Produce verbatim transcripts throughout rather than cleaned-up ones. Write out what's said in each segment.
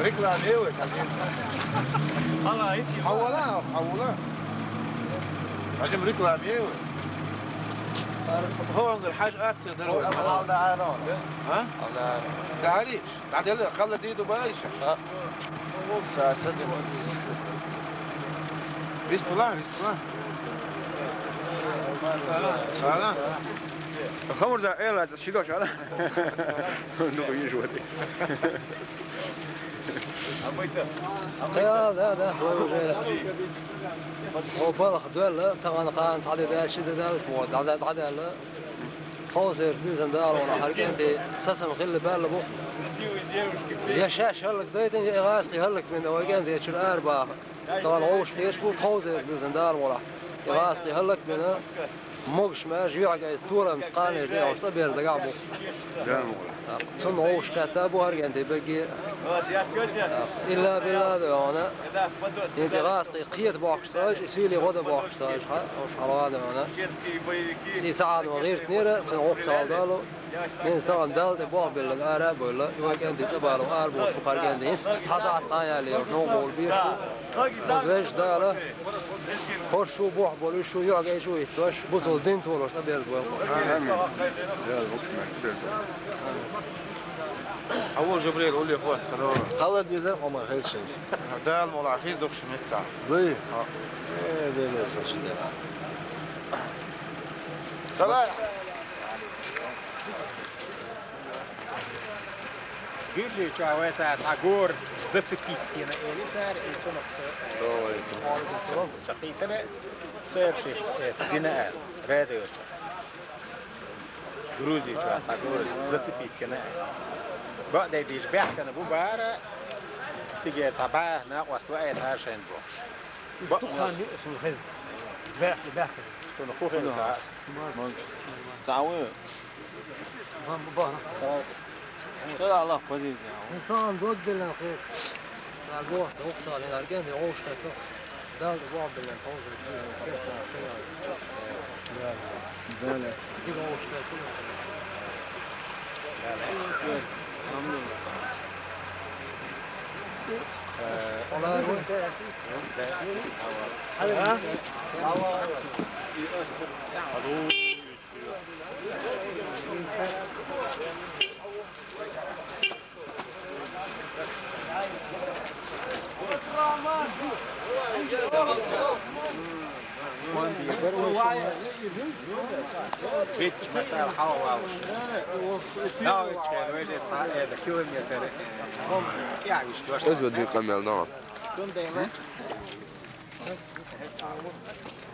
Reklame, ué, tá vendo? Olha lá, esse. Olha lá, olha lá. Fazemos reklame, ué. Hon, الحاج آت سير دروي. Alda Aron. ها؟ Alda Aron. تعاليش. تعال يلا، خلي ديدو بايشة. Bist du lang, bist du lang? Voilà. Vamos a él, si dos, ahora. No voy a jugar. Ja, ja, ja. О, балха доьлла, тахана кхана цхьа де даьлла, ши де даьлла, шо дӀа-, дӀадаьлла. Тховсерчу буьйсанна Дала волахь хӀара кӀентий сацам хилла баьлла бу. Я шаьш хӀаллакдайтина, я и гӀазкхий хӀаллакбина вай кӀентий чуьра арабаха. Тахана вовшахкхеташ бу тховсерчу буьйсанна Дала волахь. И гӀазкхий хӀаллакбина, могуш-маьрша, юьхьиг айса толамца кханаш дина, хьо цӀа берза дагахь бу. Цунна вовшахкхетта бу хӀара кӀентий берриге. Илла-билла ду хьуна. ХӀинца и гӀазкхий кхета бохкуш ца хилча, и суьйлийн гӀо дан бохкуш ца хилча, хьан, уьш хьалха ду хьуна. ЦӀий ца Ӏадо гӀиртинера, цуьнан гӀуллакх ца хьалдалу. ХӀинца тахана Далла тӀе болх билларг ара а бевлла, и вай кӀентий цӀа балар ара бовлуш бу хӀара кӀентий. Цхьа сахьт кхана яллалц новкъа волу беш бу. Хаза везачу Дала, хӀорш шу бохь болу, уьш шу юьхьиг айса шу хӀиттош, бусалба дин толош цӀа берза бойла. Амин. Хьан ву Жабраил, уллехь вахара? Хала деза, Ӏумар, хӀерчийца. Дала мукъ лахь, хир ду шун меттахь. Дуй? Хьо. Э, Дела, со ши де. Давай. Гуьржийчохь вай цара цхьа гора зацепить дина, элира цара, и цунах ца, ца кхийтира, церан шиъ, э, дина аьлла, радио чохь. Грузийчохь цхьа гора зацепить дина аьлла. Бакъдерг дийча баьхкина бу бара, цигара цхьа бӀе накъост ваийтахьара шайна бохуш. Бакъ- Дукха хан юкъа шуна хеза. Баьхкина, баьхкина. Шуна хӀун хилла ца хаьа? Ца вуй? Хан бу бахьана. Ша Аллах позиция. Инсан дог делан хеза. Дар боху, дукха сан, дар ген де гӀовш хету. Дал де боху делан хоза. Дал. Дал. Ди гӀовш хету. Алхамдулилла. Витч масала хьалавалуш. Давичхен вежа цхьа эда километр. Я виш дош. Из вадин къамел ногӀа. Цундела.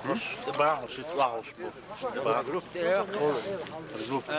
Уьш тӀебахьа, шийтта вахьуш бу. Шийтта вахьуш. Группа тӀе. Группа.